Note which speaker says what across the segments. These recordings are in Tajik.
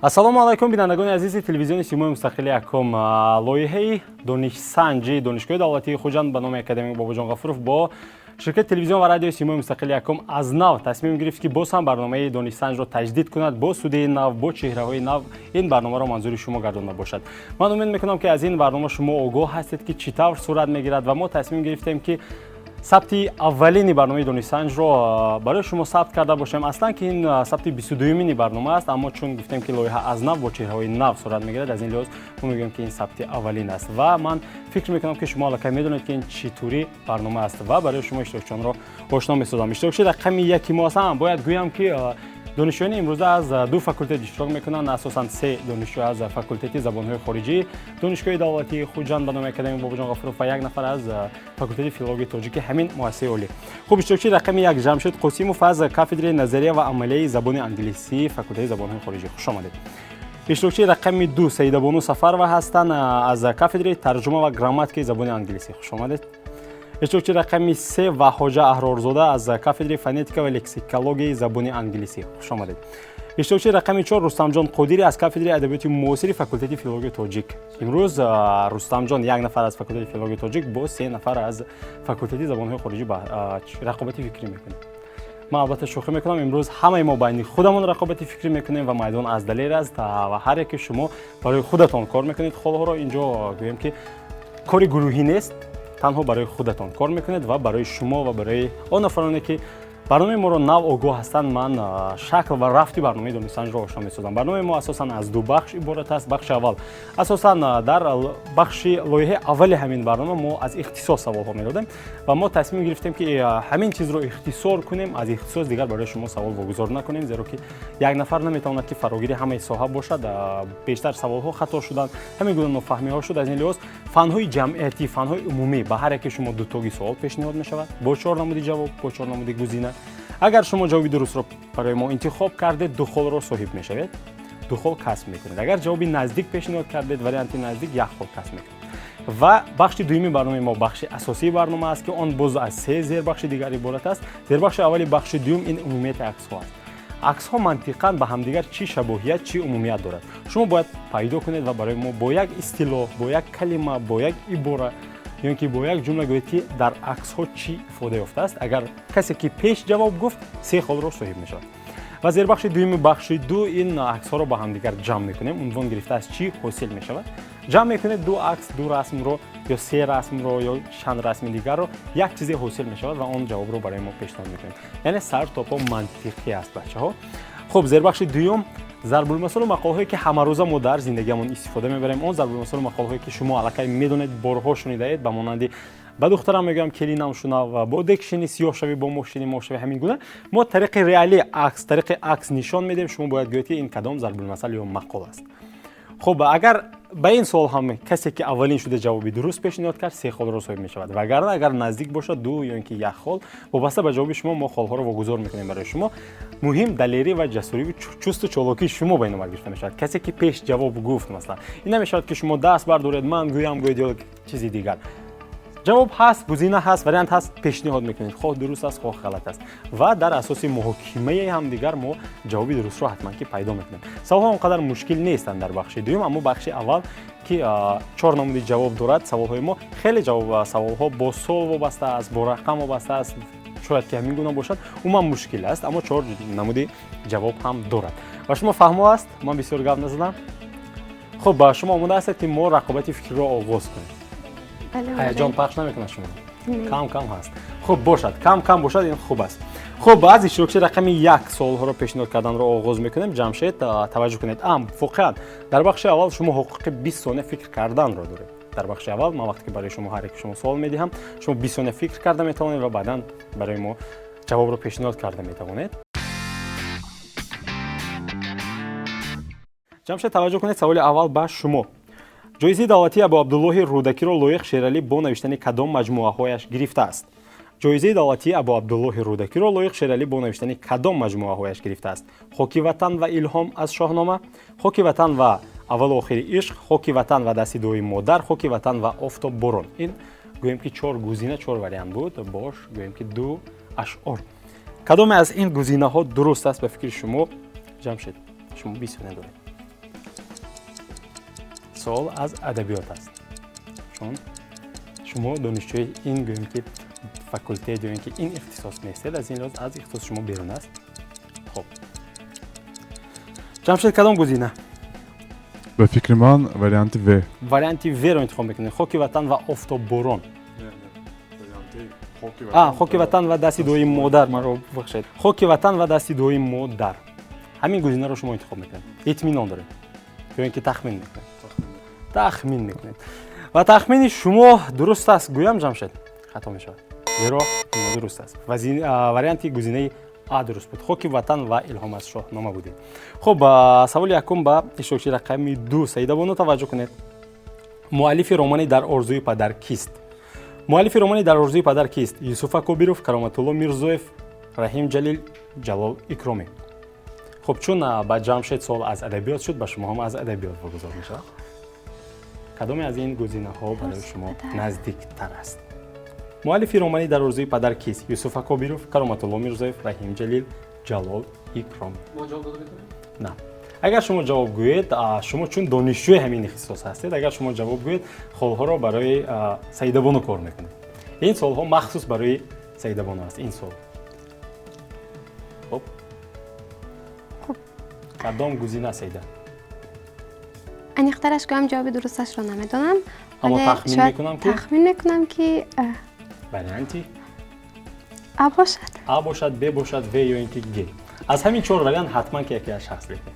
Speaker 1: Ассалому алайкум, бинандагони азизи телевизиони Симои Мустақили Якум. Лоиҳаи донишсанҷи Донишгоҳи давлатии Хуҷанд ба номи академик Бобоҷон Ғафуров бо ширкати телевизион ва радиои Симои Мустақили Якум аз нав тасмим гирифт, ки боз ҳам барномаи донишсанҷро таҷдид кунад, бо студияи нав, бо чеҳраҳои нав ин барномаро манзури шумо гардонда бошад. Ман умед мекунам, ки аз ин барнома шумо огоҳ ҳастед, ки чӣ тавр сурат мегирад, ва мо тасмим гирифтем, ки сабти аввалини барномаи донишсанҷро барои шумо сабт карда бошем. Аслан ки ин сабти 22-юмини барнома аст, аммо чун гуфтем, ки лоиҳа аз нав бо чеҳраҳои нав сурат мегирад, аз ин лиҳоз мо мегӯем, ки ин сабти аввалин аст. Ва ман фикр мекунам, ки шумо аллакай медонед, ки ин чӣ тури барнома аст, ва барои шумо иштирокчиёнро ошно месозам. Иштирокчи рақами яки мо ҳастам. Бояд гӯям, ки донишҷӯёни имрӯза аз ду факултет иштирок мекунанд, асосан се донишҷӯ аз факултети забонҳои хориҷӣ Донишгоҳи давлатии Хуҷанд ба номи академик Бобоҷон Ғафуров ва як нафар аз факултети филологияи тоҷики ҳамин муассисаи олӣ. Хуб, иштирокчии рақами як Ҷамшед Қосимов аз кафедраи назария ва амалияи забони англисӣ факултети забонҳои хориҷӣ. Хуш омадед. Иштирокчии рақами ду Саидабону Сафарова ҳастанд аз кафедраи тарҷума ва грамматикаи забони англисӣ. Хуш омадед. Иштирокчии рақами се Ваҳоҷа Аҳрорзода аз кафедраи фонетика ва лексикологияи забони англисӣ. Хуш омадед. Иштирокчии рақами чор Рустамҷон Қодирӣ аз кафедраи адабиёти муосири факултети филологияи тоҷик. Имрӯз Рустамҷон, як нафар аз факултети филологияи тоҷик, бо се нафар аз факултети забонҳои хориҷӣ рақобати фикрӣ мекунем. Ман албатта шӯхӣ мекунам. Имрӯз ҳамаи мо байни худамон рақобати фикрӣ мекунем ва майдон аз далер аст ва ҳар яке шумо барои худатон кор мекунед. Холҳоро инҷо гӯем, ки кори гурӯҳӣ нест, танҳо барои худатон кор мекунед. Ва барои шумо ва барои он нафароне, ки барномаи моро нав огоҳ ҳастанд, ман шакл ва рафти барномаи донишсанҷро ошно месозам. Барномаи мо асосан аз ду бахш иборат аст. Бахши аввал, асосан дар бахши лоиҳаи аввали ҳамин барнома мо аз ихтисос саволҳо медодем ва мо тасмим гирифтем, ки ҳамин чизро ихтисор кунем, аз ихтисос дигар барои шумо савол вогузор накунем, зеро ки як нафар наметавонад, ки фарогири ҳамаи соҳа бошад. Бештар саволҳо хато шуданд, ҳамин гуна нофаҳмиҳо шуд. Аз ин лиҳоз фанҳои ҷамъиятӣ, фанҳои умумӣ, ба ҳар яке шумо дутоги суол пешниҳод мешавад бо чор намуди ҷавоб, бо чор намуди гузина. Агар шумо ҷавоби дурустро барои мо интихоб кардед, ду холро соҳиб мешавед, ду хол касб мекунед. Агар ҷавоби наздик пешниҳод кардед, варианти наздик, як хол касб мекунед. Ва бахши дуюми барномаи мо бахши асосии барнома аст, ки он боз аз се зербахши дигар иборат аст. Зербахши аввали бахши дуюм ин умумияти аксҳо аст. Аксҳо мантиқан ба ҳамдигар чӣ шабоҳият, чӣ умумият дорад, шумо бояд пайдо кунед ва барои мо бо як истилоҳ, бо як калима, бо як ибора ё ин ки бо як ҷумла гӯед, ки дар аксҳо чӣ ифода ёфтааст. Агар касе ки пеш ҷавоб гуфт, се холро соҳиб мешавад. Ва зербахши дуюми бахши ду ин аксҳоро ба ҳамдигар ҷамъ мекунем. Унвон гирифта аз чӣ ҳосил мешавад. Ҷамъ мекунед ду акс, ду расмро ё се расмро ё чанд расми дигарро, як чизе ҳосил мешавад ва он ҷавобро барои мо пешниҳод мекунед. Яъне сар то по мантиқӣ аст, бачаҳо. Хуб, зербахши дуюм зарбулмасалу мақолҳое, ки ҳамарӯза мо дар зиндагиамон истифода мебарем, он зарбулмасалу мақолҳое, ки шумо аллакай медонед, борҳо шунидаед, ба монанди «Ба духтарам мегӯям, келинам шунав», «Бо дег шинӣ, сиёҳ шавӣ, бо моҳ шинӣ, моҳ шавӣ». Ҳамин гуна мо тариқи реалӣ акс, тариқи акс нишон медиҳем, шумо бояд гӯед, ки ин кадом зарбулмасал ё мақол аст. Хуб, агар ба ин суол ҳам касе ки аввалин шуда ҷавоби дуруст пешниҳод кард, се холро соҳиб мешавад, вагарна агар наздик бошад, ду ё ин ки як хол, вобаста ба ҷавоби шумо мо холҳоро вогузор мекунем барои шумо. Муҳим далерӣ ва ҷасурӣ, чусту чолокии шумо ба ин номар гирифта мешавад, касе ки пеш ҷавоб гуфт. Масалан, ин намешавад, ки шумо даст бардоред, ман гӯям, гӯед ё чизи дигар. Ҷавоб ҳаст, гузина ҳаст, вариант ҳаст, пешниҳод мекунед, хоҳ дуруст аст, хоҳ ғалат аст, ва дар асоси муҳокимаи ҳамдигар мо ҷавоби дурустро ҳатман ки пайдо мекунем. Саволҳо он қадар мушкил нестанд дар бахши дуюм, аммо бахши аввал, ки чор намуди ҷавоб дорад, саволҳои мо хеле ҷавоб саволҳо бо сол вобаста аст, бо рақам вобаста аст, шояд ки ҳамин гуна бошад, умуман мушкил аст, аммо чор намуди ҷавоб ҳам дорад. Ва шумо фаҳмо аст, ман бисёр гап назадам. Хуб, шумо омода ҳастед, ки мо рақобати фикриро оғоз кунем? Ҳаяҷон пахш намекунад шумо? Кам кам ҳаст. Хуб бошад, кам кам бошад, ин хуб аст. Хуб, аз иштирокчи рақами як суолҳоро пешниҳод карданро оғоз мекунем. Ҷамшед, таваҷҷӯҳ кунед. Ам воқеан дар бахши аввал шумо ҳуқуқи 20 сония фикр карданро доред. Дар бахши аввал ман вақте ки барои шумо, ҳар яки шумо суол медиҳам, шумо 20 сония фикр карда метавонед ва баъдан барои мо ҷавобро пешниҳод карда метавонед. Ҷамшед, таваҷҷӯҳ кунед, саволи аввал ба шумо. Ҷоизаи давлатии Абуабдуллоҳи Рӯдакиро Лоиқ Шералӣ бо навиштани кадом маҷмӯаҳояш гирифтааст? Ҷоизаи давлатии Абуабдуллоҳи Рӯдакиро Лоиқ Шералӣ бо навиштани кадом маҷмӯаҳояш гирифтааст? «Хоки ватан ва илҳом аз Шоҳнома», «Хоки ватан ва аввалу охири ишқ», «Хоки ватан ва дасти дуои модар», «Хоки ватан ва офтоб борон». Ин гӯем, ки чор гузина, чор вариант буд, бош гӯем, ки ду ашъор. Кадоме аз ин гузинаҳо дуруст аст ба фикри шумо? Ҷамшед, шумо 20 сония доред. Суол аз адабиёт аст, чун шумо донишҷӯи ин, гӯем ки, факултет ё ин ки ин ихтисос нестед, аз ин лиҳоз аз ихтисоси шумо берун аст. Хуб, Ҷамшед, кадом гузина?
Speaker 2: Ба фикри ман, варианти В.
Speaker 1: Варианти Вро интихоб мекунед, «Хоки ватан ва офтобборон». «Хоки ватан ва дасти дуои модар», маро бубахшед, «Хоки ватан ва дасти дуои модар». Ҳамин гузинаро шумо интихоб мекунед, итминон доред ё ин ки тахмин мекунед? Тахмин мекунед ва тахмини шумо дуруст аст, гӯям, Ҷамшед, хато мешавад, зеро нодуруст аст. Варианти гузинаи А дуруст буд, «Хоки ватан ва илҳом аз Шоҳнома» будем. Хуб, саволи якум ба иштирокчии рақами 2, Саидабону, таваҷҷӯҳ кунед. Муаллифи романи «Дар орзуи падар» кист? Муаллифи романи «Дар орзуи падар» кист? Юсуф Акобиров, Кароматулло Мирзоев, Раҳим Ҷалил, Ҷалол Икромӣ. Хуб, чун ба Ҷамшед суол аз адабиёт шуд, ба шумо ҳам аз адабиёт вогузор мешавад. Кадоме аз ин гузинаҳо барои шумо наздиктар аст? Муаллифи романи «Дар орзуи падар» кист? Юсуф Акобиров, Кароматулло Мирзоев, Раҳим Ҷалил, Ҷалол Икромӣ. На, агар шумо ҷавоб гӯед, шумо чун донишҷӯи ҳамин ихтисос ҳастед, агар шумо ҷавоб гӯед, холҳоро барои Саидабону кор мекунед. Ин суолҳо махсус барои Саидабону аст, ин суол. Хуб, кадом гузина, Саида?
Speaker 3: Аниқтараш гӯям, ҷавоби дурусташро намедонам.
Speaker 1: Аммо тахмин мекунам, ки
Speaker 3: тахмин мекунам, ки
Speaker 1: варианти
Speaker 3: А бошад.
Speaker 1: А бошад, Б бошад, В ё ин ки Г. Аз ҳамин чор вариант ҳатман ки яке аз ҳаст, лекин.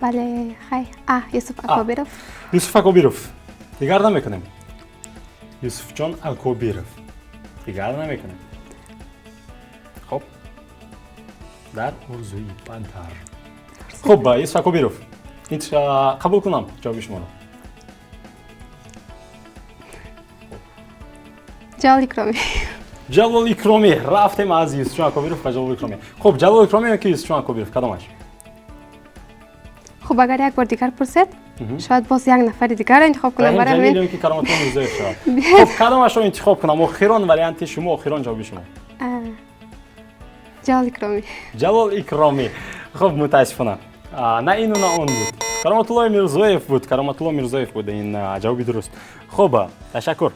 Speaker 3: Бале, хай, А, Юсуф Акобиров.
Speaker 1: Юсуф Акобиров, дигар намекунем. Юсуфҷон Акобиров, дигар намекунем. Хуб, «Дар орзуи падар». Хуб, Юсуф Акобиров, қабул кунам ҷавоби шуморо?
Speaker 3: Ҷалол Икромӣ.
Speaker 1: Ҷалол Икромӣ. Рафтем аз Юсуфҷон Акобиров ба Ҷалол Икромӣ. Хуб, Ҷалол Икромӣ ё ки Юсуфҷон Акобиров, кадомаш?
Speaker 3: Хуб, агар як бор дигар пурсед, шояд боз як нафари дигарро интихоб кунам.
Speaker 1: Барои ҳамин ки Кароматулло Мирзоев шавад. Хуб, кадомашро интихоб кунам? Охирон варианти шумо, охирон ҷавоби шумо.
Speaker 3: Ҷалол Икромӣ.
Speaker 1: Ҷалол Икромӣ. Хуб, мутаассифона, на ину, на он буд. Кароматуллои Мирзоев буд, Кароматулло Мирзоев буд ин ҷавоби дуруст. Хуб, ташаккур.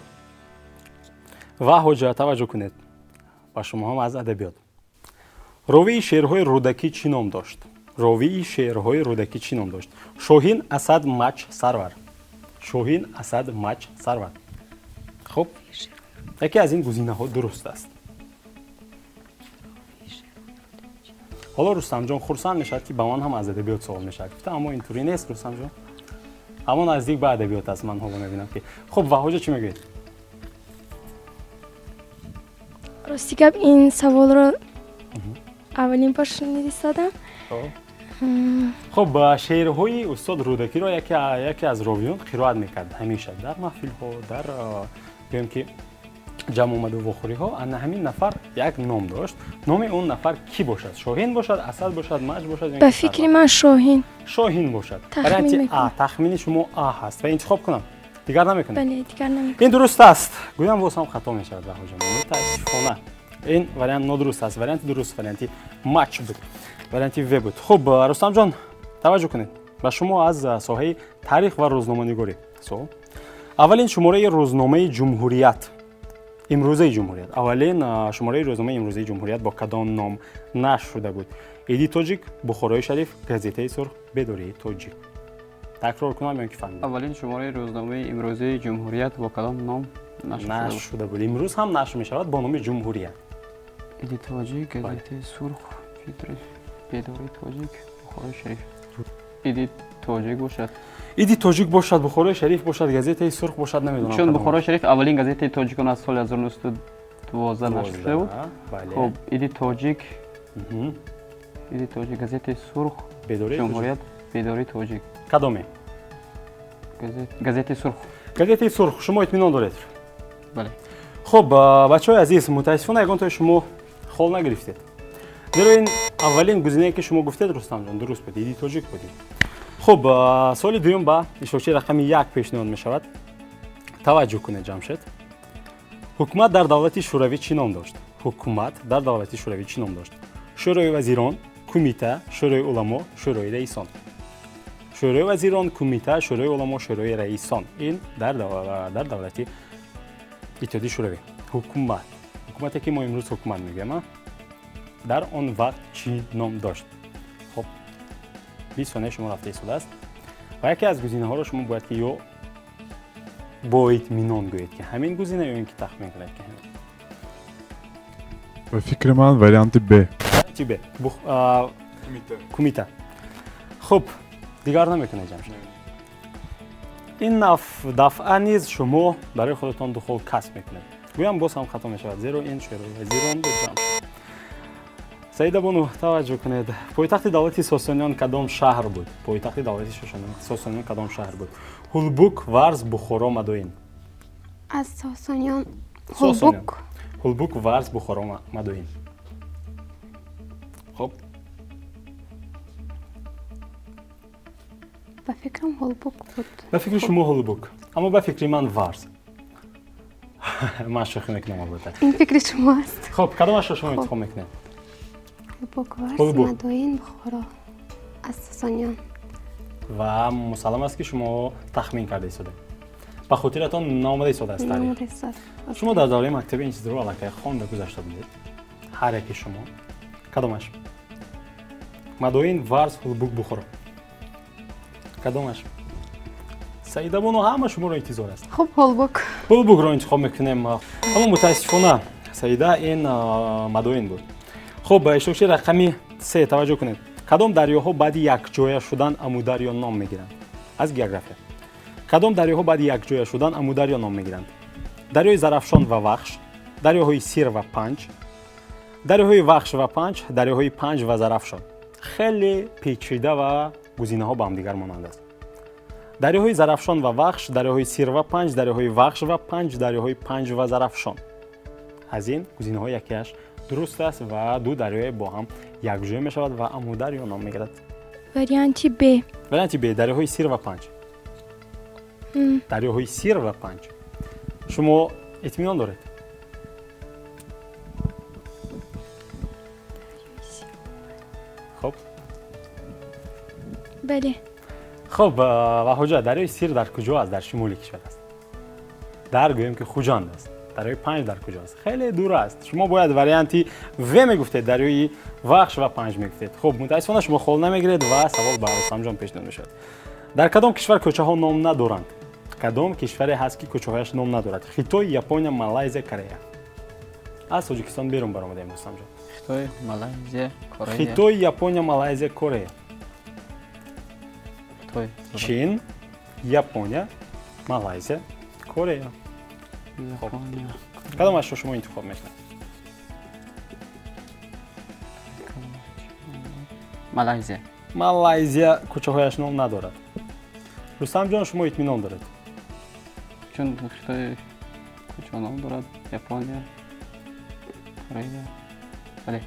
Speaker 1: Ва ҳоҷа, таваҷҷӯҳ кунед, ба шумо ҳам аз адабиёт. Ровии шеърҳои Рӯдакӣ чӣ ном дошт? Ровии шеърҳои Рӯдакӣ чӣ ном дошт? Шоҳин, Асад, Мач, Сарвар. Шоҳин, Асад, Мач, Сарвар. Хуб, яке аз ин гузинаҳо дуруст аст. Ҳоло Рустамҷон хурсанд мешавад, ки ба ман ҳам аз адабиёт суол мешавад, гуфта, аммо интури нест, Рустамҷон, аммо наздик ба адабиёт аст, ман ҳоло мебинам ки. Хуб, ва ҳоҷа, чӣ мегӯед?
Speaker 4: Рости гап, ин саволро аввалин бор шунидистодам.
Speaker 1: Хуб, шеърҳои устод Рӯдакиро яке аз ровиён қироат мекард ҳамеша дар маҳфилҳо, дар, гӯем ки, ҷамъомаду вохӯриҳо. Ана ҳамин нафар як ном дошт. Номи он нафар кӣ бошад? Шоҳин бошад, Асад бошад, Маҷ бошад?
Speaker 4: Ба фикри ман, Шоҳин.
Speaker 1: Шоҳин бошад, варианти А. Тахмини шумо А ҳаст ва интихоб кунам, дигар намекунем?
Speaker 4: Бале, дигар намекунам.
Speaker 1: Ин дуруст аст, гӯям, боз ҳам хато мешавад, Ваҳоҷон. Мутаассифона, ин вариант нодуруст аст. Варианти дуруст варианти Мач буд, варианти В буд. Хуб, Рустамҷон, таваҷҷӯҳ кунед, ба шумо аз соҳаи таърих ва рӯзноманигорӣ суол. Аввалин шумораи рӯзномаи «Ҷумҳурият», имрӯзаи «Ҷумҳурият», аввалин шумораи рӯзномаи имрӯзаи «Ҷумҳурият» бо кадом ном нашр шуда буд? «Иди тоҷик», «Бухорои шариф», «Газетаи сурх», «Бедории тоҷик». Такрор кунам ё ки фаҳмидед?
Speaker 5: Аввалин шумораи рӯзномаи имрӯзаи «Ҷумҳурият» бо кадом ном
Speaker 1: нашр шуда буд? Имрӯз ҳам нашр мешавад бо номи «Ҷумҳурият».
Speaker 5: «Иди тоҷик», «Газетаи сурх», «Бедории тоҷик», «Бухорои шариф». «Иди тоҷик» бошад.
Speaker 1: «Иди тоҷик» бошад, «Бухорои шариф» бошад, «Газетаи сурх» бошад, намедонам.
Speaker 5: Чун «Бухорои шариф» аввалин газетаи тоҷикон аз соли 1912 нашр шуда буд. Хуб, «Иди тоҷик», «Иди тоҷик», «Газетаи сурх», «Ҷумҳурият», «Бедории тоҷик».
Speaker 1: Кадоме?
Speaker 5: «Газетаи сурх».
Speaker 1: «Газетаи сурх», шумо итминон доред?
Speaker 5: Бале.
Speaker 1: Хуб, бачаҳои азиз, мутаассифона, ягон тои шумо хол нагирифтед, зеро ин аввалин гузинае, ки шумо гуфтед, Рустамҷон, дуруст буд, «Иди тоҷик» буд. Хуб, суоли дуюм ба иштирокчии рақами 1 пешниҳод мешавад. Таваҷҷӯҳ кунед, Ҷамшед. Ҳукумат дар давлати Шӯравӣ чӣ ном дошт? Ҳукумат дар давлати Шӯравӣ чӣ ном дошт? Шӯрои вазирон, кумита, Шӯрои уламо, Шӯрои раисон. Шӯрои вазирон, кумита, шӯрои уламо, шӯрои раисон. Ин дар давлати Иттиҳоди Шӯравӣ. Ҳукумат, ҳукумате ки мо имрӯз ҳукумат мегӯем, дар он вақт чӣ ном дошт? Хоб, 20 сонияи шумо рафта истодааст ва яке аз гузинаҳоро шумо бояд ки ё бо итминон гӯед, ки ҳамин гузина, ё ин ки тахмин кунед, ки ҳамин.
Speaker 2: Ба фикри ман, варианти Б.
Speaker 1: Варианти Б, кумита. Хуб, дигар намекунед, Ҷамшед? Ин дафъа низ шумо барои худатон ду хол касб мекунед. Гӯям, боз ҳам хато мешавад, зеро ин шӯрои вазирон буд. Ҷамшед. Саида бону, таваҷҷӯҳ кунед. Пойтахти давлати Сосониён кадом шаҳр буд? Пойтахти давлати Сосониён кадом шаҳр буд? Ҳулбук, Варз, Бухоро, Мадоин.
Speaker 3: Аз Сосониён Ҳулбук.
Speaker 1: Ҳулбук, Варз, Бухоро, Мадоин. Хуб.
Speaker 3: Ба фикрам, Ҳулбук буд.
Speaker 1: Ба фикри шумо Ҳулбук, аммо ба фикри ман Варз. Ман шӯхӣ мекунам, албатта.
Speaker 3: Ин фикри шумо аст.
Speaker 1: Хуб, кадомашро шумо интихоб мекунед?
Speaker 3: Ҳулбук, Варз, Мадоин, Бухоро. Аз Сосониён.
Speaker 1: Ва мусаллам аст, ки шумо тахмин карда истодед, ба хотиратон наомада истодааст таърих. Шумо дар давраи мактабӣ ин чизро аллакай хонда гузашта будед, ҳар яки шумо. Кадомаш? Мадоин, Варз, Ҳулбук, Бухоро, кадомаш? Саида бону, ҳама шуморо интизор аст.
Speaker 3: Хуб, Ҳулбук.
Speaker 1: Ҳулбукро интихоб мекунем, аммо мутаассифона, Саида, ин Мадоин буд. Хуб, иштирокчии рақами се, таваҷҷӯҳ кунед. Кадом дарёҳо баъди якҷоя шудан Амударё ном мегиранд? Аз география. Кадом дарёҳо баъди якҷоя шудан Амударё ном мегиранд? Дарёи Зарафшон ва Вахш, дарёҳои Сир ва Панҷ, дарёҳои Вахш ва Панҷ, дарёҳои Панҷ ва Зарафшон. Хеле печида ва гузинаҳо ба ҳамдигар монанд аст. Дарёҳои Зарафшон ва Вахш, дарёҳои Сир ва Панҷ, дарёҳои Вахш ва Панҷ, дарёҳои Панҷ ва Зарафшон. Аз ин гузинаҳо якеаш дуруст аст ва ду дарёе бо ҳам якҷоя мешавад ва Амударё ном мегирад.
Speaker 4: Варианти Б.
Speaker 1: Варианти Б, дарёҳои Сир ва Панҷ. Дарёҳои Сир ва Панҷ. Шумо итминон доред? Хуб.
Speaker 4: Бале.
Speaker 1: Хуб, Ваҳоҷа, дарёи Сир дар куҷо аст? Дар шимоли кишвар аст, дар гӯем ки Хуҷанд аст. Дарёи Панҷ дар куҷо аст? Хеле дур аст. Шумо бояд варианти В мегуфтед, дарёи Вахш ва Панҷ мегуфтед. Хуб, мутаассифона, шумо хол намегиред ва савол ба Рустамҷон пешниҳод мешавад. Дар кадом кишвар кӯчаҳо ном надоранд? Кадом кишваре ҳаст, ки кӯчаҳояш ном надорад? Хитой, Япония, Малайзия, Корея. Аз Тоҷикистон берун баромадаем, Рустамҷон.
Speaker 5: Хитой, Малайзия, Корея.
Speaker 1: Хитой, Япония, Малайзия, Корея.
Speaker 5: Хитой.
Speaker 1: Чин, Япония, Малайзия, Корея. Кадомашро шумо интихоб мекунед?
Speaker 5: Малайзия.
Speaker 1: Малайзия кӯчаҳояш ном надорад. Рустамҷон, шумо итминон доред?
Speaker 5: Чун Хитой кӯча ном дорад, Япония, Корея, бале.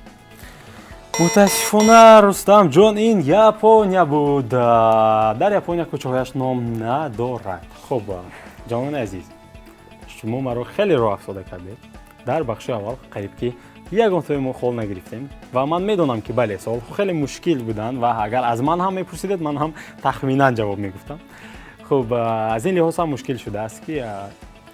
Speaker 1: Мутаассифона, Рустамҷон, ин Япония буд. Дар Япония кӯчаҳояш ном надорад. Хуб, ҷавонони азиз, шумо маро хеле роҳ афзода кардед. Дар бахши аввал қариб ки ягон тои мо хол нагирифтем ва ман медонам, ки бале, саволҳо хеле мушкил буданд ва агар аз ман ҳам мепурсидед, ман ҳам тахминан ҷавоб мегуфтам. Хуб, аз ин лиҳоз ҳам мушкил шудааст, ки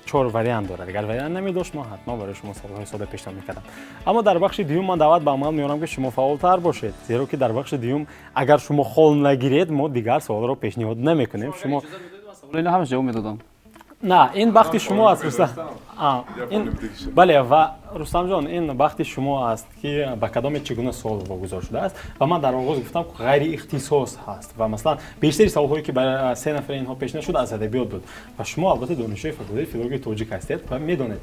Speaker 1: чор вариант дорад. Агар вариант намедошт, ман ҳатман барои шумо саволҳои сода пешниҳод мекардам. Аммо дар бахши дуюм ман даъват ба амал меорам, ки шумо фаъолтар бошед, зеро ки дар бахши дуюм агар шумо хол нагиред, мо дигар саволро пешниҳод намекунем. Шумо
Speaker 5: ҳамаш ҷавоб медодам.
Speaker 1: На, ин бахти шумо аст, Рустам. Бале, ва Рустамҷон, ин бахти шумо аст, ки ба кадоме чӣ гуна суол вогузор шудааст. Ва ман дар оғоз гуфтам, ғайриихтисос ҳаст ва масалан бештари саволҳое, ки ба се нафари инҳо пешниҳод шуд, аз адабиёт буд ва шумо албатта донишҷӯи факултети филологияи тоҷик ҳастед ва медонед.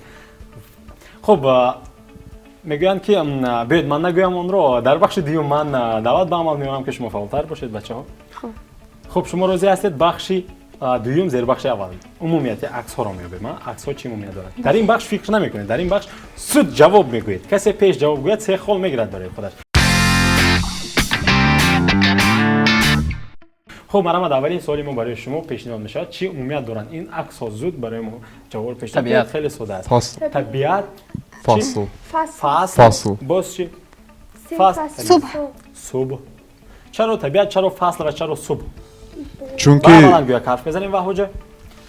Speaker 1: Хуб, мегӯянд, ки биёед, ман нагӯям онро. Дар бахши дуюм ман даъват ба амал меорам, ки шумо фаъолтар бошед, бачаҳо. Хуб, шумо розӣ ҳастед? Бахши дуюм, зербахши аввал, умумияти аксҳоро меёбем. Аксҳо чӣ умумият дорад? Дар ин бахш фикр намекунед, дар ин бахш суд ҷавоб мегӯед. Касе пеш ҷавоб гӯяд, се хол мегирад барои худаш. Хуб, марҳамат, аввалин суоли мо барои шумо пешниҳод мешавад. Чӣ умумият доранд ин аксҳо? Зуд барои мо ҷавобро пешниҳод кунед, хеле сода аст. Табиат.
Speaker 2: Фасл.
Speaker 1: Фасл. Боз чӣ?
Speaker 3: Субҳ.
Speaker 1: Субҳ. Чаро табиат, чаро фасл ва чаро субҳ?
Speaker 2: Чунки
Speaker 1: Баланд гӯяк ҳарф мезанем, Ваҳоҷа.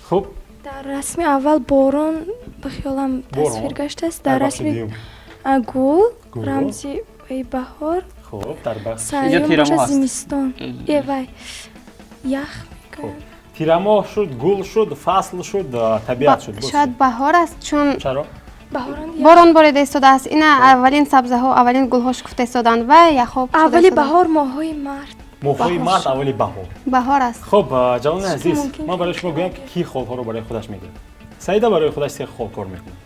Speaker 1: Хуб.
Speaker 4: Дар расми аввал борон ба хиёлам тасвир гаштааст. Дар расми гул, рамзи баҳор.
Speaker 1: Хуб, дар бахш
Speaker 4: сеюм бошад зимистон. Э вай, ях мегӯянд.
Speaker 1: Тирамоҳ шуд, гул шуд, фасл шуд, табиат шуд.
Speaker 3: Шояд баҳор аст, чун
Speaker 1: чаро?
Speaker 3: Борон борида истодааст. Ина аввалин сабзаҳо, аввалин гулҳо шукуфта истоданд ва яхҳо.
Speaker 4: Аввали баҳор, моҳҳои март.
Speaker 1: Моҳҳои март, аввали баҳор.
Speaker 3: Баҳор аст.
Speaker 1: Хуб, ҷавонони азиз, ман барои шумо гӯям, ки кӣ холҳоро барои худаш мегирад. Саида барои худаш се хол кор мекунад.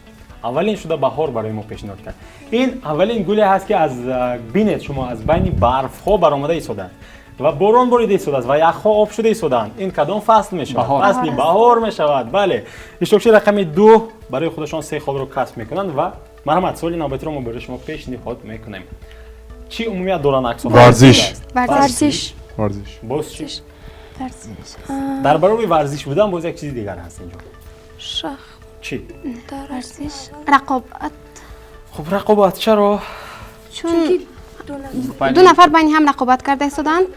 Speaker 1: Аввалин шуда баҳор барои мо пешниҳод кард. Ин аввалин гуле ҳаст, ки аз бинед шумо, аз байни барфҳо баромада истодааст ва борон борида истодааст ва яхҳо об шуда истодаанд. Ин кадом фасл мешавад? Фасли баҳор мешавад. Бале, иштирокчии рақами 2 барои худашон се холро касб мекунанд ва марҳамат, суоли навбатиро мо барои шумо пешниҳод мекунем. Чӣ умумият доранд аксҳо?
Speaker 2: Варзиш.
Speaker 4: Варзиш.
Speaker 2: Варзиш.
Speaker 1: Боз чӣ? Дар баробари варзиш будан боз як чизи дигар ҳаст инҷо.
Speaker 4: Шах.
Speaker 1: Чӣ?
Speaker 3: Варзиш. Рақобат.
Speaker 1: Хуб, рақобат чаро?
Speaker 3: Чун ду нафар байни ҳам рақобат карда истоданд.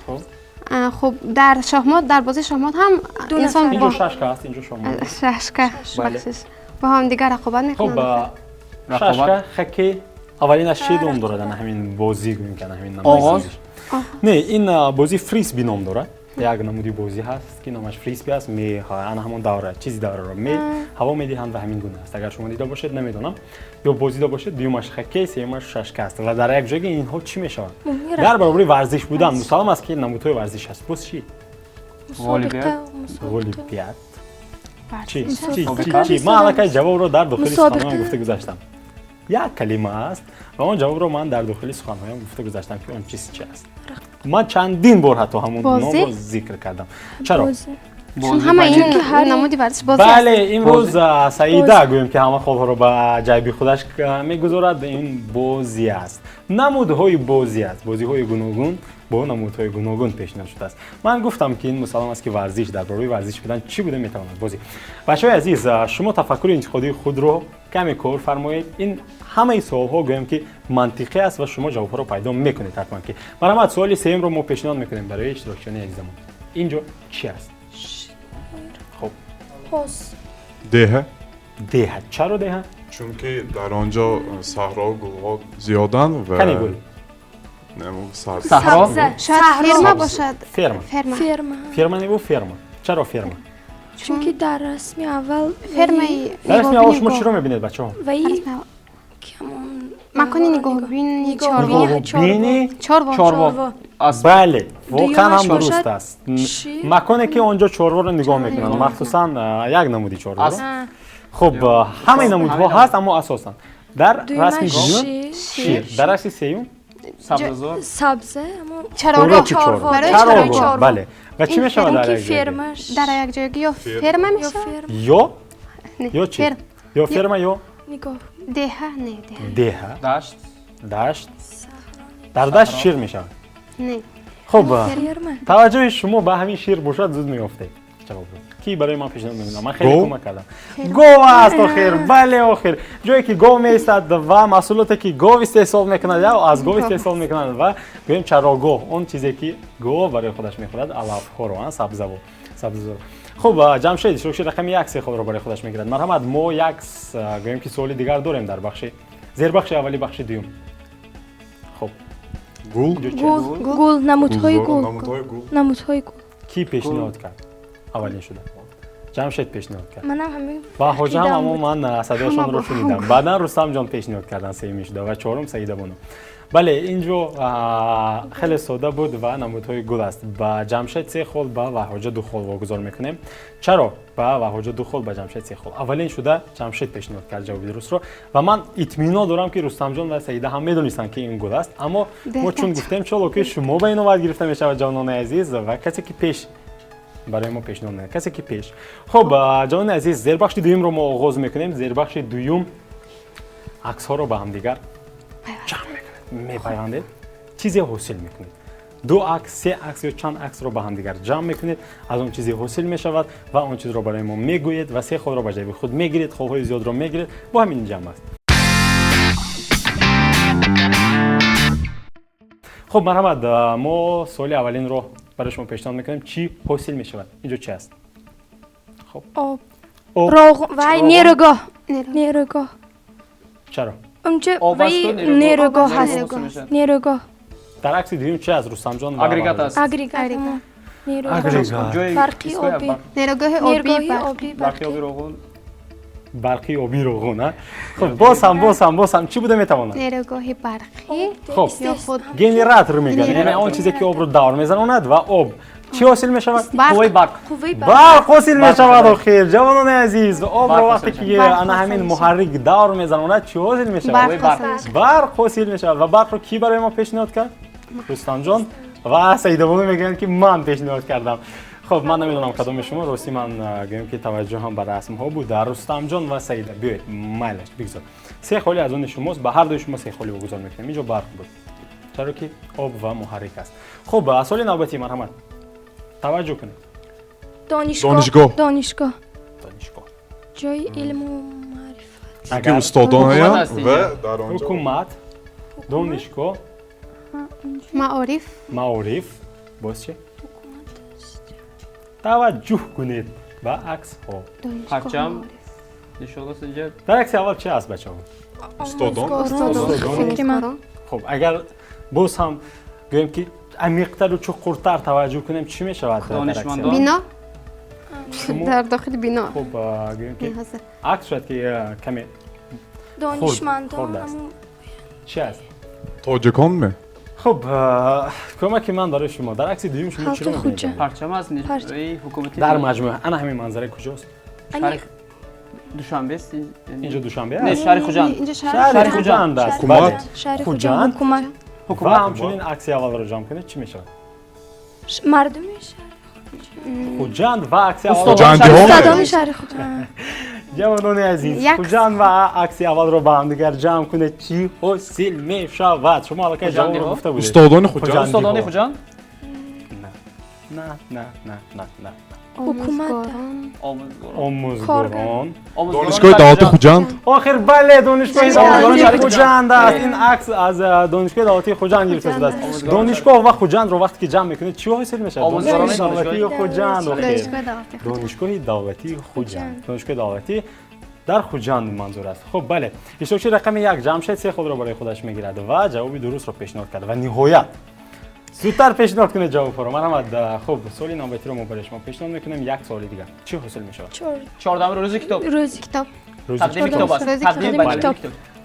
Speaker 3: Хуб, дар шоҳмот, дар бозии шоҳмот ҳам инсон
Speaker 1: инҷо шашка аст, инҷо шоҳмот.
Speaker 3: Шашка, бахшиш. Бо ҳам дигар рақобат мекунанд.
Speaker 1: Хуб, шашка, хоккей аввалинаш чӣ ном дорад? Ана ҳамин бозӣ гӯем ки ана ҳамин
Speaker 5: оғоз?
Speaker 1: Не, ин бозӣ фрисби ном дорад. Як намуди бозӣ ҳаст, ки номаш фрисби аст. Ана ҳамон давра, чизи давраро ҳаво медиҳанд ва ҳамин гуна аст. Агар шумо дида бошед, намедонам, ё бозида бошед. Дуюмаш хоккей, сеюмаш шашка аст. Ва дар як ҷойги инҳо чӣ мешаванд? Дар баробари варзиш будан мусаллам аст, ки намудҳои варзиш аст. Боз чӣ? Ғолибият. Чӣ? Чӣ? Ман аллакай ҷавобро дар дохили суханҳоям гуфта гузаштам. Як калима аст ва он ҷавобро ман дар дохили суханҳоям гуфта гузаштам, ки он чиз чи аст. Ман чандин бор ҳатто ҳамон номро зикр кардам. Чаро?
Speaker 3: Чун ҳама ин намуди варзиш бозӣ аст.
Speaker 1: Бале, имрӯз Саида гӯем, ки ҳама холҳоро ба ҷайби худаш мегузорад. Ин бозӣ аст, намудҳои бозӣ аст, бозиҳои гуногун бо намудҳои гуногун пешниҳод шудааст. Ман гуфтам, ки ин мусаллам аст, ки варзиш, дар бораи варзиш будан чӣ буда метавонад бозӣ. Бачаҳои азиз, шумо тафаккури интиқодии худро каме кор фармоед. Ин ҳамаи суолҳо гӯем, ки мантиқӣ аст ва шумо ҷавобҳоро пайдо мекунед ҳатман. Ки марҳамат, суоли сеюмро мо пешниҳод мекунем барои иштирокчиёни азизамон. Инҷо чӣ аст? Хуб,
Speaker 2: деҳа.
Speaker 1: Деҳа. Чаро деҳа?
Speaker 2: Чунки дар он ҷо саҳро, гулҳо зиёданд ва
Speaker 1: кани гул?
Speaker 5: Саҳро.
Speaker 3: Шояд ферма бошад.
Speaker 1: Ферма.
Speaker 4: Ферма.
Speaker 1: Ферма неву ферма. Чаро ферма?
Speaker 4: Чунки дар расми аввал
Speaker 3: фермаи
Speaker 1: дар расми аввал шумо чиро мебинед, бачаҳо?
Speaker 3: Макони нигоҳубини
Speaker 1: чорво.
Speaker 5: Чорво.
Speaker 1: Бале, воқеан ҳам дуруст аст. Маконе, ки он ҷо чорворо нигоҳ мекунанд, махсусан як намуди чорворо. Хуб, ҳамаи намудҳо ҳаст, аммо асосан дар расми дуюм шир, дар расми сеюм
Speaker 5: сабзазор,
Speaker 4: сабза,
Speaker 3: чарогоҳ.
Speaker 1: Чарогоҳ, бале. Ва чӣ мешавад дар як ҷойгӣ?
Speaker 3: Дар як ҷойгӣ ё ферма мешавад,
Speaker 1: ё чӣ? Ё ферма, ё
Speaker 3: деҳа. Не,
Speaker 1: деҳа.
Speaker 5: Дашт.
Speaker 1: Дашт. Дар дашт шир мешавад?
Speaker 3: Не.
Speaker 1: Хуб, таваҷҷӯҳи шумо ба ҳамин шир бошад, зуд меёфтед ҷавобро. Ки барои ман пешниҳод мекунад? Ман хеле кӯмак кардам. Гов аст охир. Бале, охир, ҷое ки гов меистад ва маҳсулоте, ки гов истеҳсол мекунад ё аз гов истеҳсол мекунад, ва гӯем чарогоҳ, он чизе, ки гов барои худаш мехӯрад, алафҳоро, сабзаво, сабзазор. Хуб, Ҷамшед, иштирокчии рақами 1, се холро барои худаш мегирад. Марҳамат, мо як гӯем, ки суоли дигар дорем дар бахши зербахши аввали бахши дуюм. Хуб,
Speaker 2: гул.
Speaker 4: Гул, намудҳои гул, намудҳои гул.
Speaker 1: Кӣ пешниҳод кард аввалин шуда? Ҷамшед пешниҳод кард.
Speaker 4: Манам ҳамин.
Speaker 1: Ва ҳоҷа ҳам, аммо ман садояшонро шунидам. Баъдан Рустамҷон пешниҳод карданд сеюмин шуда ва чорум Саидабону. Бале, инҷо хеле сода буд ва намудҳои гул аст. Ба Ҷамшед се хол, ба Ваҳоҷа ду хол вогузор мекунем. Чаро ба Ваҳоҷа ду хол, ба Ҷамшед се хол? Аввалин шуда Ҷамшед пешниҳод кард ҷавоби дурустро ва ман итминон дорам, ки Рустамҷон ва Саида ҳам медонистанд, ки ин гул аст, аммо мо чун гуфтем, чоло ки шумо ба ин овад гирифта мешавад, ҷавонони азиз, ва касе, ки пеш барои мо пешниҳод мекунад, касе, ки пеш. Хуб, ҷавонони азиз, зербахши дуюмро мо оғоз мекунем. Зербахши дуюм: аксҳоро ба ҳамдигар ҷамъ мекунед, мепайвандед, чизе ҳосил мекунед. Ду акс, се акс ё чанд аксро ба ҳамдигар ҷамъ мекунед, аз он чизе ҳосил мешавад ва он чизро барои мо мегӯед ва се холро ба ҷайби худ мегиред, холҳои зиёдро мегиред. Бо ҳамин ҷамъ аст. Хуб, марҳамат, мо суоли аввалинро Барои шумо пешниҳод мекунем, чӣ ҳосил мешавад? Инҷо чи аст? Хоб,
Speaker 4: об, вай, нерӯгоҳ, нерӯгоҳ.
Speaker 1: Чаро?
Speaker 4: Унҷо вай нерӯгоҳ ҳаст, нерӯгоҳ.
Speaker 1: Дар акси дуюм чи аст, Рустамҷон?
Speaker 5: Агрегат аст.
Speaker 4: Агрегат.
Speaker 1: Агрегат.
Speaker 4: Барқи обӣ.
Speaker 3: Нерӯгоҳи обӣ.
Speaker 5: Барқи оби Роғун.
Speaker 1: Барқи оби Роғун. Хуб, боз ҳам, боз ҳам, боз ҳам чӣ буда метавонад?
Speaker 3: Нерӯгоҳи барқӣ.
Speaker 1: Хуб, генератор мегӯянд, яъне он чизе ки обро давр мезанонад. Ва об чӣ ҳосил мешавад?
Speaker 5: Қувваи барқ.
Speaker 1: Барқ ҳосил мешавад. Охир, ҷавонони азиз, обро вақте ки ана ҳамин муҳаррик давр мезанонад, чӣ ҳосил мешавад? Барқ ҳосил мешавад. Ва барқро кӣ барои мо пешниҳод кард? Рустамҷон ва Саидабону мегӯянд, ки ман пешниҳод кардам. Хуб, ман намедонам кадоми шумо, ростӣ ман гӯем ки таваҷҷӯҳам ба расмҳо буд. Рустамҷон ва Саида, биёед, майлаш, бигзор, се холи аз они шумост, ба ҳар дуи шумо се холи вогузор мекунем. Инҷо барқ буд, чаро ки об ва муҳаррик аст. Хуб, суоли навбатӣ, марҳамат, таваҷҷӯҳ кунед.
Speaker 4: Донишгоҳ. Донишгоҳ.
Speaker 1: Донишгоҳ.
Speaker 4: Ҷои илму маърифат.
Speaker 2: Ки устодонаям ва дар он ҷо
Speaker 1: ҳукумат, донишгоҳ,
Speaker 3: маориф.
Speaker 1: Маориф, боз чи? Таваҷҷӯҳ кунед ба аксҳо.
Speaker 5: Парчам нишон аст инҷа.
Speaker 1: Дар акси аввал чи аст, бачаҳо?
Speaker 2: Устодон.
Speaker 1: Хуб, агар боз ҳам гӯем ки амиқтару чуқуртар таваҷҷӯҳ кунем, чӣ мешавад?
Speaker 5: Донишмандон.
Speaker 3: Бино. Дар дохили бино.
Speaker 1: Хуб, гӯем ки акс шояд ки каме
Speaker 4: донишмандон
Speaker 1: аст. Чи аст?
Speaker 2: Тоҷикон ме?
Speaker 1: Хуб, кӯмаки ман барои шумо: дар акси дуюм шумо чиро мебинед?
Speaker 5: Парчам аст ҳукумати.
Speaker 1: Дар маҷмӯа ана ҳамин манзара куҷост?
Speaker 5: Душанбе аст.
Speaker 1: Инҷо Душанбе
Speaker 5: аст? Не, шаҳри Хуҷанд.
Speaker 1: Шаҳри Хуҷанд аст.
Speaker 2: Ҳукумат.
Speaker 1: Хуҷанд ва ҳамчунин акси аввалро ҷамъ кунед, чӣ мешавад?
Speaker 4: Мардуми шаҳри
Speaker 1: Хуҷанд ва акси
Speaker 4: устодони шаҳри Хуҷанд.
Speaker 1: Ҷавонони азиз, Хуҷанд ва акси аввалро ба ҳамдигар ҷамъ кунед, чӣ ҳосил мешавад? Шумо аллакай ҷавобро гуфта будед.
Speaker 2: Устодони Хуҷанд.
Speaker 5: Устодони Хуҷанд.
Speaker 1: На, на, на, на, на.
Speaker 4: Ҳукумат.
Speaker 1: Омӯзгорон.
Speaker 2: Донишгоҳи давлати Хуҷанд.
Speaker 1: Охир, бале, донишгоҳи давлатии Хуҷанд аст. Ин акс аз донишгоҳи давлатии Хуҷанд гирифта шудааст. Донишгоҳ ва Хуҷандро вақте ки ҷамъ мекунед, чӣ ҳосил мешавад? Донишгоҳи давлатии Хуҷанд. Охир, донишгоҳи давлатии Хуҷанд, донишгоҳи давлатӣ дар Хуҷанд манзур аст. Хуб, бале, иштирокчии рақами 1 Ҷамшед се холро барои худаш мегирад ва ҷавоби дурустро пешниҳод кард. Ва ниҳоят зудтар пешниҳод кунед ҷавобҳоро, марҳамат. Хуб, суоли навбатиро мо барои шумо пешниҳод мекунем. Як суоли дигар: чӣ ҳосил мешавад?
Speaker 5: 14-уми рӯзи китоб.
Speaker 4: Рӯзи китоб.
Speaker 5: Тақдими китоб аст. Тақдими китоб.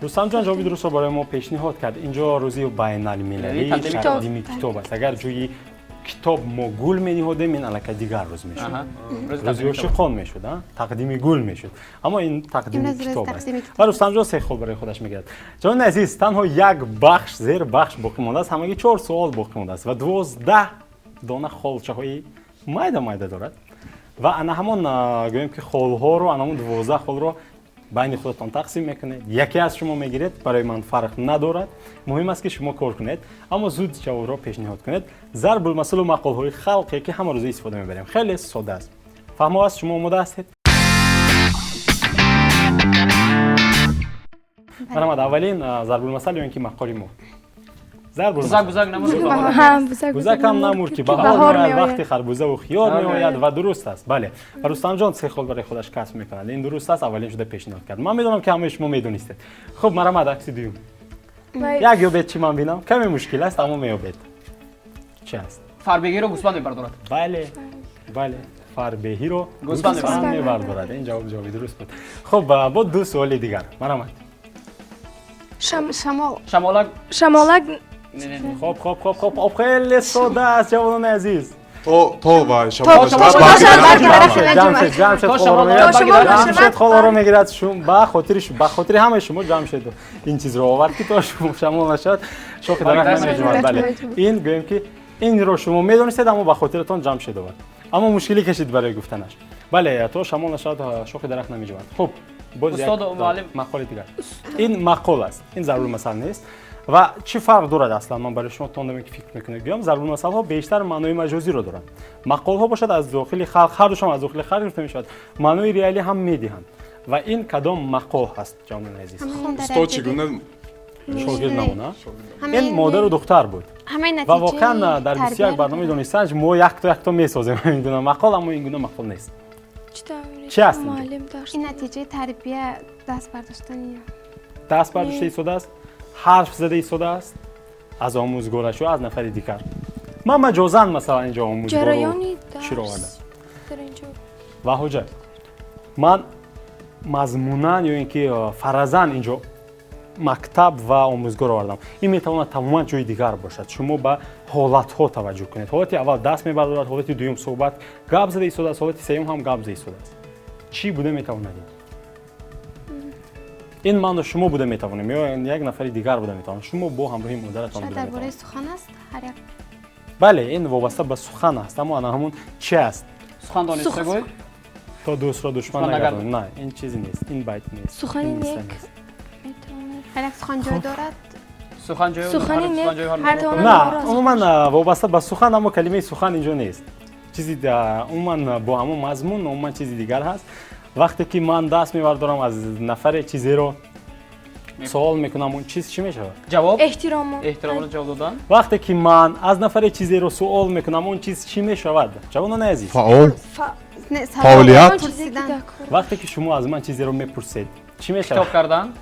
Speaker 1: Рустамҷон ҷавоби дурустро барои мо пешниҳод кард. Инҷо рӯзи байналмилалии тақдими китоб аст. Агар ҷои китоб мо гул мениҳодем, ин аллакай дигар рӯз мешуд, рӯзи ошиқон мешуд, тақдими гул мешуд, аммо ин тақдими китоб аст ва Рустамҷон се хол барои худаш мегирад. Ҷавони азиз, танҳо як бахш, зер бахш боқӣ мондааст, ҳамагӣ 4 суол боқӣ мондааст ва 12 дона холчаҳои майда майда дорад. Ва ана ҳамон, гӯем ки холҳоро, ана ҳамон 12 холро байни худатон тақсим мекунед, яке аз шумо мегиред, барои ман фарқ надорад, муҳим аст ки шумо кор кунед, аммо зуд ҷавобро пешниҳод кунед. Зарбулмасалу мақолҳои халқе ки ҳама рӯза истифода мебарем, хеле сода аст, фаҳмо аст. Шумо омода ҳастед? Марҳамат, аввалин зарбулмасал ё ин ки мақоли мо. Бузакам намур, ки баҳор меояд, вақти харбузаву хиёр меояд. Ва дуруст аст, бале. Ва Рустамҷон се хол барои худаш касб мекунад. Ин дуруст аст, аввалин шуда пешниҳод кард. Ман медонам ки ҳамаи шумо медонистед. Хуб, марҳамат, акси дуюм. Як ёбед, чӣ ман бинам, каме мушкил аст, аммо меёбед. Чӣ аст?
Speaker 5: Фарбеҳиро гӯсфанд мебардорад.
Speaker 1: Бале, бале, фарбеҳиро гӯсфанд мебардорад. Ин ҷавоб ҷавоби дуруст буд. Хуб, бо ду суоли дигар, марҳамат.
Speaker 3: Шамол.
Speaker 5: Шамолак.
Speaker 4: Шамолак.
Speaker 1: Хоб, хоб, хоб, хоб, хоб, хеле сода аст, ҷавонони азиз.
Speaker 2: То ва шамол.
Speaker 1: Ҷамшед, Ҷамшед холаро мегирад. Ба хотири ҳамаи шумо Ҷамшед ин чизро овард, ки то шамол нашавад, шохи дарахт намеҷумад. Бале, ин гӯем ки инро шумо медонистед, аммо ба хотиратон Ҷамшед овард, аммо мушкилӣ кашид барои гуфтанаш. Бале, то шамол нашавад, шохи дарахт намеҷумад. Хуб, боз як мақоли дигар. Ин мақол аст, ин зарбулмасал нест. Ва чӣ фарқ дорад аслан? Ман барои шумо тондаме ки фикр мекунед гӯям, зарбулмасалҳо бештар маънои маҷозиро доранд, мақолҳо бошад аз дохили халқ, ҳардушон аз дохили халқ гирифта мешавад, маънои реалӣ ҳам медиҳанд. Ва ин кадом мақол ҳаст, ҷавонони азиз?
Speaker 2: Устод чӣ гуна
Speaker 1: Шогирд намона. Ин модару духтар буд. Ва воқеан дар 21 барномаи донишсанҷ мо якто якто месозем ин гуна мақол, аммо ин гуна мақол нест. Чи аст?
Speaker 3: Ин натиҷаи тарбия, даст бардоштани.
Speaker 1: Даст бардошта истодааст, ҳарф зада истодааст аз омӯзгораш ё аз нафари дигар. Ман маҷозан масалан инҷо омӯзгорро чиро овардам. Ва ҳоҷа, ман мазмунан ё ин ки фаразан инҷо мактаб ва омӯзгор овардам. Ин метавонад тамоман ҷои дигар бошад. Шумо ба ҳолатҳо таваҷҷӯҳ кунед. Ҳолати аввал даст мебардорад, ҳолати дуюм суҳбат гап зада истодааст, ҳолати сеюм ҳам гап зада истодааст. Чӣ буда метавонад ин? Ин ману шумо буда метавонем ё як нафари дигар буда метавонад. Шумо бо ҳамроҳи модаратон буда
Speaker 3: дар бораи
Speaker 1: метавонед.
Speaker 3: Сухан аст ҳар як.
Speaker 1: Бале, ин вобаста ба сухан аст, аммо ана ҳамун чи аст?
Speaker 5: Сухан дониста гӯй.
Speaker 1: То дӯстро душман
Speaker 5: Душман
Speaker 1: нагардонӣ.
Speaker 5: нагардонӣ.
Speaker 1: На, ин чизе нест, ин байт нест.
Speaker 4: Сухани
Speaker 1: ин мисра
Speaker 4: нек.
Speaker 1: нест.
Speaker 4: Метавонад.
Speaker 3: Ҳар як сухан ҷой дорад.
Speaker 5: Сухан ҷой
Speaker 4: Сухани нек.
Speaker 5: ҳар
Speaker 4: Ҳар
Speaker 1: На,
Speaker 4: нороз.
Speaker 1: умуман вобаста ба сухан, аммо калимаи сухан инҷо нест. Чизи умуман бо ҳамон мазмун, умуман чизи дигар ҳаст. Вақте ки ман даст мебардорам аз нафаре чизеро суол мекунам, он чиз чӣ мешавад?
Speaker 5: Ҷавоб.
Speaker 4: Эҳтиромо.
Speaker 5: Эҳтиромона ҷавоб додан.
Speaker 1: Вақте ки ман аз нафаре чизеро суол мекунам, он чиз чӣ мешавад? Ҷавонони азиз.
Speaker 2: Фаъол.
Speaker 3: Не, савол
Speaker 2: Фаъолият.
Speaker 4: Он чизе ки
Speaker 3: пурсидан.
Speaker 4: дар кор.
Speaker 1: Вақте ки шумо аз ман чизеро мепурсед, чӣ
Speaker 5: Китоб
Speaker 1: мешавад?
Speaker 5: кардан.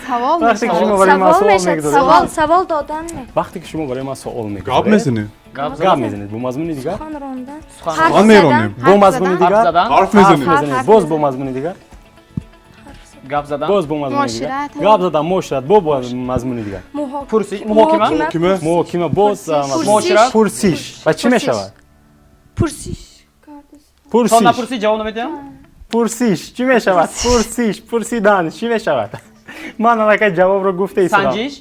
Speaker 3: Савол
Speaker 1: Вақте ки
Speaker 3: мешавад.
Speaker 1: шумо барои ман
Speaker 4: Савол
Speaker 1: суол
Speaker 4: мешавад.
Speaker 1: мегузоред.
Speaker 4: Савол, савол додан не.
Speaker 1: Вақте ки шумо барои ман суол
Speaker 2: Гап
Speaker 1: мегузоред,
Speaker 2: мезанем.
Speaker 5: Гап
Speaker 1: гап
Speaker 5: задан.
Speaker 1: мезанед бо мазмуни дигар?
Speaker 4: Сухан рондан.
Speaker 5: Сухан
Speaker 4: Ҳарф
Speaker 2: Сухан меронем.
Speaker 3: задан,
Speaker 1: Бо
Speaker 3: ҳарф
Speaker 1: мазмуни
Speaker 3: задан.
Speaker 1: дигар?
Speaker 5: Ҳарф задан.
Speaker 2: Ҳарф
Speaker 1: Ҳарф
Speaker 2: мезанем.
Speaker 1: мезанед.
Speaker 3: Ҳарф
Speaker 1: Боз бо
Speaker 3: мезанед.
Speaker 1: мазмуни дигар?
Speaker 5: Гап задан.
Speaker 1: Боз бо мазмуни дигар?
Speaker 3: Муошират.
Speaker 1: Гап задан, муошират, бо мазмуни дигар.
Speaker 5: Пурсиш. Муҳокима.
Speaker 2: Муҳокима.
Speaker 1: Муҳокима, боз мазмуни-
Speaker 5: Муошират.
Speaker 1: Пурсиш. Ва чӣ
Speaker 3: Пурсиш.
Speaker 1: мешавад?
Speaker 4: Пурсиш. кардааст.
Speaker 5: То
Speaker 1: Пурсиш.
Speaker 5: напурсӣ ҷавоб намедиҳам?
Speaker 1: Пурсиш чӣ мешавад? Пурсиш, пурсидан чӣ мешавад? Ман аллакай ҷавобро гуфта истодам.
Speaker 5: Санҷиш.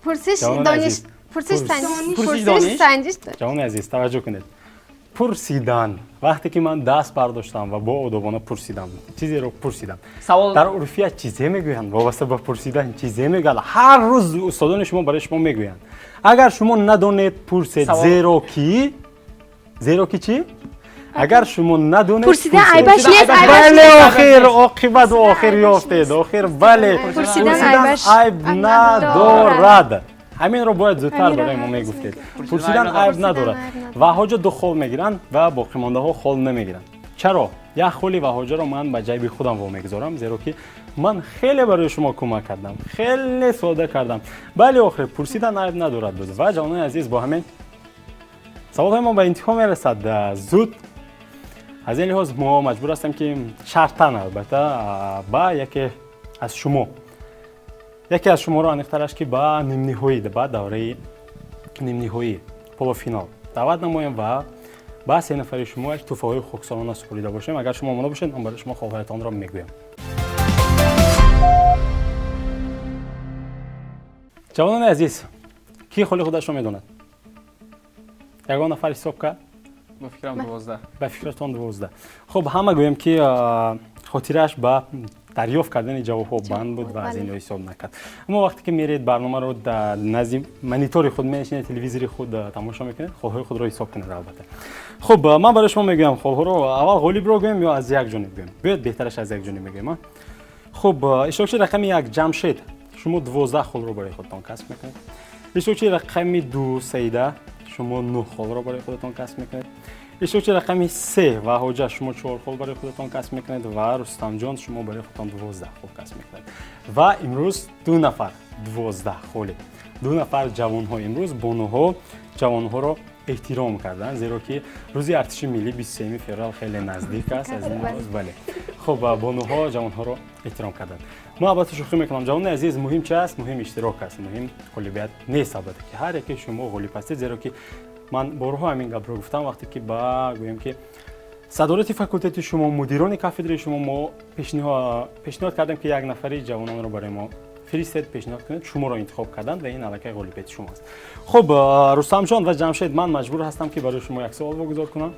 Speaker 3: Пурсиш
Speaker 1: Ҷавонони
Speaker 3: дониш.
Speaker 1: азиз.
Speaker 3: Пурсиш санҷиш.
Speaker 5: Пурсиш
Speaker 3: Пурсиш
Speaker 5: дониш.
Speaker 3: санҷиш.
Speaker 1: Ҷавони азиз, таваҷҷӯҳ кунед. Пурсидан. Вақте ки ман даст бардоштам ва бо одобона пурсидам, чизеро пурсидам.
Speaker 5: Савол.
Speaker 1: Дар урфият чизе мегӯянд, вобаста ба пурсидан чизе мегӯянд. Ҳар рӯз устодони шумо барои шумо мегӯянд. Агар шумо надонед, пурсед,
Speaker 5: Савол.
Speaker 1: зеро ки чӣ? Агар шумо надонед,
Speaker 4: Пурсидан
Speaker 1: пурсед.
Speaker 4: айбаш нест, айбаш
Speaker 1: Бале,
Speaker 4: нест.
Speaker 1: охир, оқибат охир ёфтед. Охир, бале.
Speaker 4: Пурсидан айбаш
Speaker 1: айб надорад. Ҳаминро бояд зудтар
Speaker 4: Ҳаминро
Speaker 1: барои мо
Speaker 4: ҳар рӯз
Speaker 1: мегуфтед.
Speaker 4: мегӯянд.
Speaker 1: Пурсидан
Speaker 5: Пурсидан
Speaker 1: айб надорад.
Speaker 3: айб надорад.
Speaker 1: Ва ҳоҷа ду хол мегиранд ва боқимондаҳо хол намегиранд. Чаро? Як холи ва ҳоҷаро ман ба ҷайби худам вомегузорам, зеро ки ман хеле барои шумо кӯмак кардам, хеле сода кардам. Бале, охир пурсидан айб надорад буд. Ва ҷавонони азиз, бо ҳамин саволҳои мо ба интиҳо мерасад. Зуд аз ин лиҳоз мо маҷбур ҳастем ки шартан албатта ба яке аз шумо, яке аз шуморо аниқтараш ки ба нимниҳоӣ, ба давраи нимниҳоӣ, полуфинал даъват намоем ва ба се нафари шумо як тӯҳфаҳои хоксорона супорида бошем. Агар шумо омода бошед, ман барои шумо холҳоятонро мегӯям. Ҷавонони азиз, кӣ холи худашро медонад? Ягон нафар ҳисоб кард?
Speaker 5: Ба фикрам 12.
Speaker 1: Ба фикратон 12. Хуб, ҳама гӯем ки хотираш ба дарёфт кардани ҷавобҳо банд буд ва аз ин ҳисоб накард. Аммо вақте ки меред барномаро дар назди монитори худ менишинед, телевизори худ тамошо мекунед, холҳои худро ҳисоб кунед албатта. Хуб, ман барои шумо мегӯям холҳоро. Аввал ғолибро гӯем ё аз як ҷониб гӯем? Биёед, беҳтараш аз як ҷониб мегӯем. Хуб, иштирокчии рақами 1 Ҷамшед, шумо 12 холро барои худтон касб мекунед. Иштирокчии рақами 2 Саида, шумо 9 холро барои худатон касб мекунед. Иштирокчии рақами 3 ва ҳоҷа, шумо 4 хол барои худатон касб мекунед ва Рустамҷон, шумо барои худатон 12 хол касб мекунед. Ва имрӯз ду нафар 12 холи, ду нафар ҷавонҳо имрӯз бонуҳо ҷавонҳоро эҳтиром карданд, зеро ки рӯзи артиши миллӣ 23 феврал хеле наздик аст аз ин рӯз. Бале, хуб, бонуҳо ҷавонҳоро эҳтиром карданд. Мо албатта шӯхӣ мекунам. Ҷавонони азиз, муҳим чи аст? Муҳим иштирок аст, муҳим ғолибият нест. Албатта ки ҳар яке шумо ғолиб ҳастед, зеро ки ман борҳо ҳамин гапро гуфтам, вақте ки ба гӯем ки садорати факултети шумо, мудирони кафедраи шумо мо пешниҳод кардем ки як нафари ҷавононро барои мо фиристед, пешниҳод кунед, шуморо интихоб карданд ва ин аллакай ғолибияти шумо аст. Хуб, Рустамҷон ва Ҷамшед, ман маҷбур ҳастам ки барои шумо як суол вогузор кунам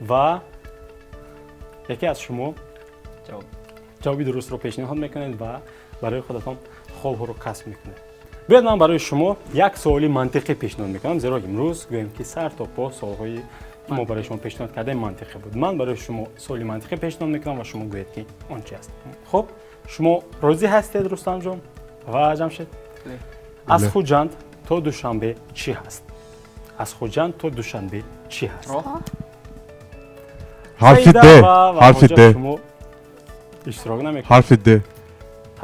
Speaker 1: ва яке аз шумо ҷавоби дурустро пешниҳод мекунед ва барои худатон холҳоро касб мекунед. Биёед, ман барои шумо як суоли мантиқӣ пешниҳод мекунам, зеро имрӯз гӯем ки сар то по суолҳои мо барои шумо пешниҳод кардаем мантиқӣ буд. Ман барои шумо суоли мантиқӣ пешниҳод мекунам ва шумо гӯед ки он чи аст. Хуб, шумо розӣ ҳастед, Рустамҷон ва Ҷамшед? Аз Хуҷанд то Душанбе чӣ ҳаст? Аз Хуҷанд то Душанбе чӣ ҳаст?
Speaker 2: Ҳарфи
Speaker 1: Саида
Speaker 2: Д.
Speaker 1: ва
Speaker 2: Ҳарфи
Speaker 1: Ваҳоҷа,
Speaker 2: Д.
Speaker 1: шумо иштирок намекунед.
Speaker 2: Ҳарфи Д.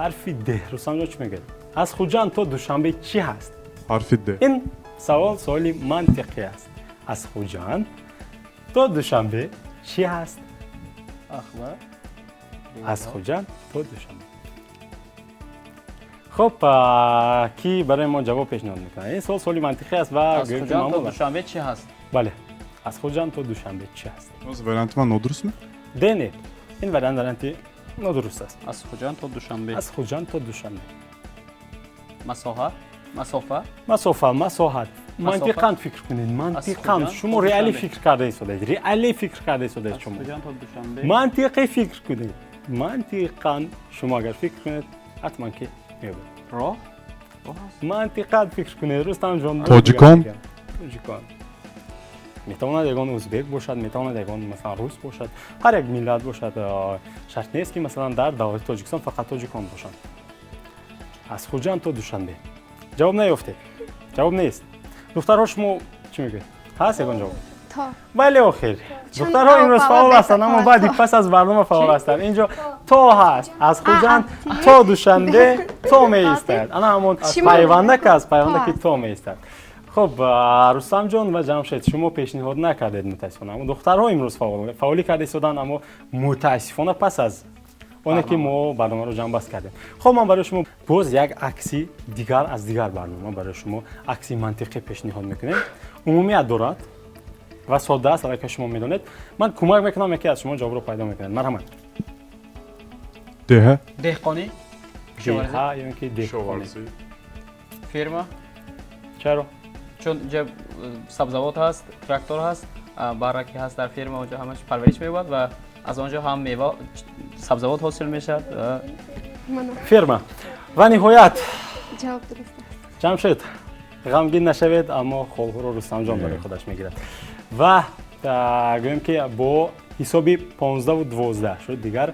Speaker 1: Ҳарфи Д. Рустамҷон, чӣ мегӯяд? Аз Хуҷанд то Душанбе чӣ ҳаст?
Speaker 2: Ҳарфи Д.
Speaker 1: Ин савол суоли мантиқӣ аст. Аз Хуҷанд то Душанбе чӣ ҳаст?
Speaker 5: Ахла.
Speaker 1: Аз Хуҷанд то Душанбе. Хуб, кӣ барои мо ҷавоб пешниҳод мекунад? Ин суол суоли мантиқӣ аст ва
Speaker 5: Аз
Speaker 1: гӯем ки
Speaker 5: Хуҷанд то
Speaker 1: маъмул аст.
Speaker 5: Душанбе чӣ ҳаст?
Speaker 1: Бале, аз Хуҷанд то Душанбе чӣ ҳаст?
Speaker 2: Боз варианти ман нодуруст ме?
Speaker 1: Де, не, ин вариант варианти нодуруст аст.
Speaker 5: Аз Хуҷанд то Душанбе.
Speaker 1: Аз Хуҷанд то Душанбе.
Speaker 5: Масоҳа, масофа.
Speaker 1: Масофа, масоҳат. Мантиқан фикр кунед, мантиқан.
Speaker 5: Хуҷанд
Speaker 1: Шумо
Speaker 5: то
Speaker 1: реалӣ
Speaker 5: Душанбе.
Speaker 1: фикр карда истодаед, реалӣ фикр карда истодаед.
Speaker 5: Аз
Speaker 1: Шумо
Speaker 5: Хуҷанд то Душанбе.
Speaker 1: мантиқӣ фикр кунед. Мантиқан шумо агар фикр кунед, ҳатман ки меёбед.
Speaker 5: Роҳ, роҳ аст.
Speaker 1: Мантиқан фикр кунед, Рустамҷон.
Speaker 2: Тоҷикон?
Speaker 1: Тоҷикон метавонад, ягон узбек бошад, метавонад ягон, масалан, рус бошад, ҳар як миллат бошад. Шарт нест, ки, масалан, дар давлати Тоҷикистон фақат тоҷикон бошанд. Аз Хуҷанд то Душанбе. Ҷавоб наёфтед, ҷавоб нест. Духтарҳо, шумо чӣ мегӯед? Ҳаст ягон ҷавоб?
Speaker 3: То.
Speaker 1: Бале, охир.
Speaker 3: Чун
Speaker 1: Духтарҳо имрӯз
Speaker 3: аввал
Speaker 1: фаъол
Speaker 3: беҳтар
Speaker 1: ҳастанд, аммо
Speaker 3: то.
Speaker 1: баъди пас аз барнома фаъол ҳастанд. Инҷо то ҳаст. Аз Хуҷанд то Душанбе то меистад. Ана ҳамон
Speaker 3: Чӣ
Speaker 1: пайвандак аст, пайвандаки
Speaker 3: То.
Speaker 1: то меистад. Хуб, Рустамҷон ва Ҷамшед, шумо пешниҳод накардед, мутаассифона. Аммо духтарҳо имрӯз фаъолӣ карда истоданд, аммо мутаассифона пас аз оне ки мо барномаро ҷамъбаст кардем. Хуб, ман барои шумо боз як акси дигар аз дигар барнома барои шумо акси мантиқӣ пешниҳод мекунем. Умумият дорад ва содда аст, аллакай шумо медонед. Ман кӯмак мекунам, яке аз шумо ҷавобро пайдо мекунед. Марҳамат.
Speaker 2: Деҳа.
Speaker 5: Деҳқонӣ. Кишоварзӣ.
Speaker 1: Деҳа ё ин ки деҳқонӣ?
Speaker 2: Кишоварзӣ.
Speaker 5: Ферма.
Speaker 1: Чаро?
Speaker 5: Чун инҷа сабзавот ҳаст, трактор ҳаст, барра ки ҳаст дар ферма, онҷо ҳамаш парвариш меёбад ва аз он ҷо ҳам мева, сабзавот ҳосил мешавад.
Speaker 1: Ферма. Ва ниҳоят.
Speaker 3: Ҷавоб дуруст аст.
Speaker 1: Ҷамшед, ғамгин нашавед, аммо холҳоро Рустамҷон барои худаш мегирад. Ва гӯем ки бо ҳисоби 15-12 шуд. Дигар,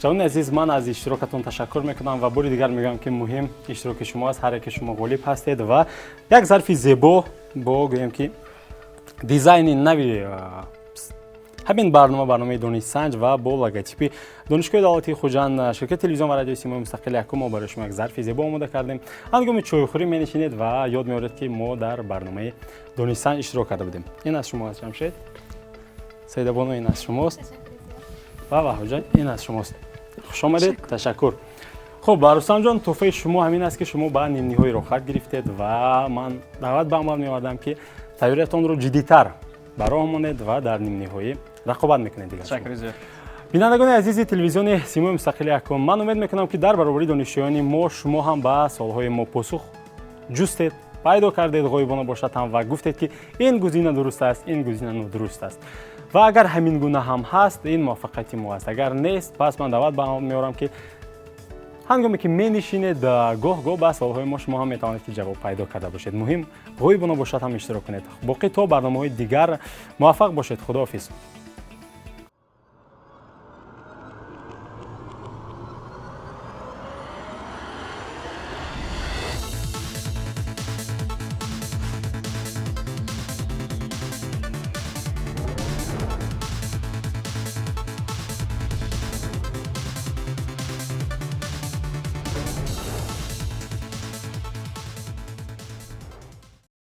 Speaker 1: ҷавони азиз, ман аз иштирокатон ташаккур мекунам ва бори дигар мегӯям, ки муҳим иштироки шумо аст. Ҳар яке шумо ғолиб ҳастед ва як зарфи зебо бо, гӯем ки, дизайни нави ҳамин барнома, барномаи Донишсанҷ, ва бо логотипи Донишгоҳи давлатии Хуҷанд, ширкати телевизион ва радиои Симои мустақили якум, мо барои шумо як зарфи зебо омода кардем. Ҳангоми чойхӯрӣ менишинед ва ёд меоред, ки мо дар барномаи Донишсанҷ иштирок карда будем. Ин аз шумо аст, Ҷамшед. Саидабоно, ин аз шумост ва Ваҳоҷон, ин аз шумост. Хуш омадед, ташаккур. Хуб, Рустамҷон, тӯҳфаи шумо ҳамин аст, ки шумо ба нимниҳоӣ роҳхат гирифтед ва ман даъват ба амал меовардам, ки тайёриятонро ҷиддитар ба роҳ монед ва дар нимниҳоӣ рақобат мекунед дигар.
Speaker 5: Ташаккури зиёд.
Speaker 1: Бинандагони азизи телевизиони Симои мустақили якум, ман умед мекунам, ки дар баробари донишҷӯёни мо шумо ҳам ба суолҳои мо посух ҷустед, пайдо кардед, ғоибона бошад ҳам, ва гуфтед, ки ин гузина дуруст аст, ин гузина нодуруст аст. Ва агар ҳамин гуна ҳам ҳаст, ин муваффақияти мо аст. Агар нест, пас ман даъват ба амал меорам, ки ҳангоме ки менишинед, гоҳ гоҳ ба суолҳои мо шумо ҳам метавонед, ки ҷавоб пайдо карда бошед. Муҳим, ғоибона бошад ҳам, иштирок кунед. Боқӣ то барномаҳои дигар муваффақ бошед. Худоҳофиз.